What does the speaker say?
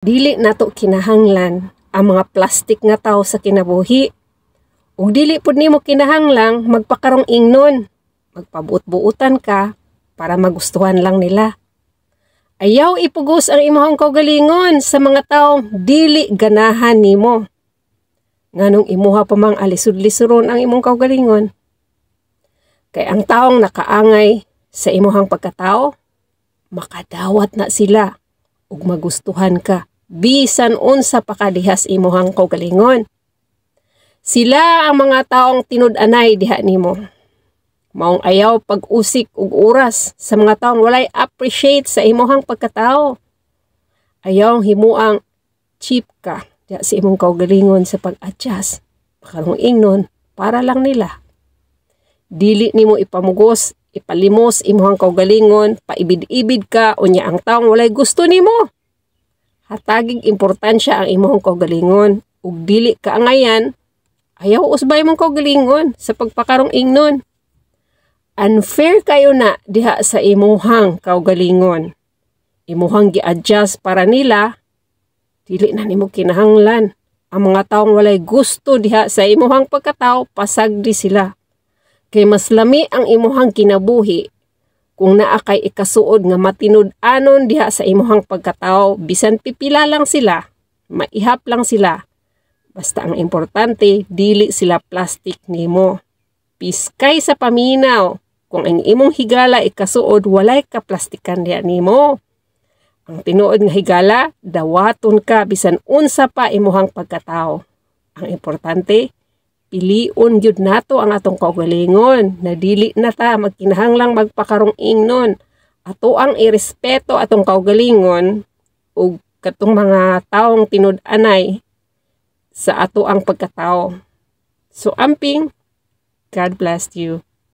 Dili nato kinahanglan ang mga plastic nga tao sa kinabuhi. Ug dili pud nimo kinahanglang magpakarong ingnon. Magpabuot-buotan ka para magustuhan lang nila. Ayaw ipugos ang imong kaugalingon sa mga taong dili ganahan nimo. Nganong imuha pa mang alisod-lisuron ang imong kaugalingon? Kay ang taong nakaangay sa imuhang pagkatao, makadawat na sila ug magustuhan ka bisan unsa pa kadihas imuhang kaugalingon. Sila ang mga taong tinud-anay diha nimo. Maong ayaw pag-usik og oras sa mga taong walay appreciate sa imuhang pagkatao. Ayaw himuang cheap ka diha sa imong kaugalingon sa pag-adjust. Pakarong ingnon para lang nila. Dili nimo ipamugos, ipalimos imuhang kaugalingon, paibid-ibid ka unya ang taong walay gusto nimo. Hatagig importansya ang imong kaugalingon ug dili ka angayan, ayaw usbay imong kaugalingon sa pagpakarong ingnon. Unfair kayo na diha sa imuhang kaugalingon. Imuhang gi-adjust para nila, dili na nimo kinahanglan. Ang mga taong walay gusto diha sa imuhang pagkatao, pasagdi sila. Kay mas lami ang imuhang kinabuhi kung naa kay ikasuod nga matinud-anon diha sa imuhang pagkatao, bisan pipila lang sila, maihap lang sila. Basta ang importante, dili sila plastic nimo. Piskay sa paminaw, kung ang imong higala ikasuod, walay kaplastikan diha nimo. Ang tinuod nga higala, dawaton ka bisan unsa pa imuhang pagkatao. Ang importante, pilion gyud nato ang atong kaugalingon na dili na ta magkinahanglang magpakarong ingnon. Ato ang irespeto atong kaugalingon ug katong mga taong tinud-anay sa ato ang pagkatao. So amping, God bless you.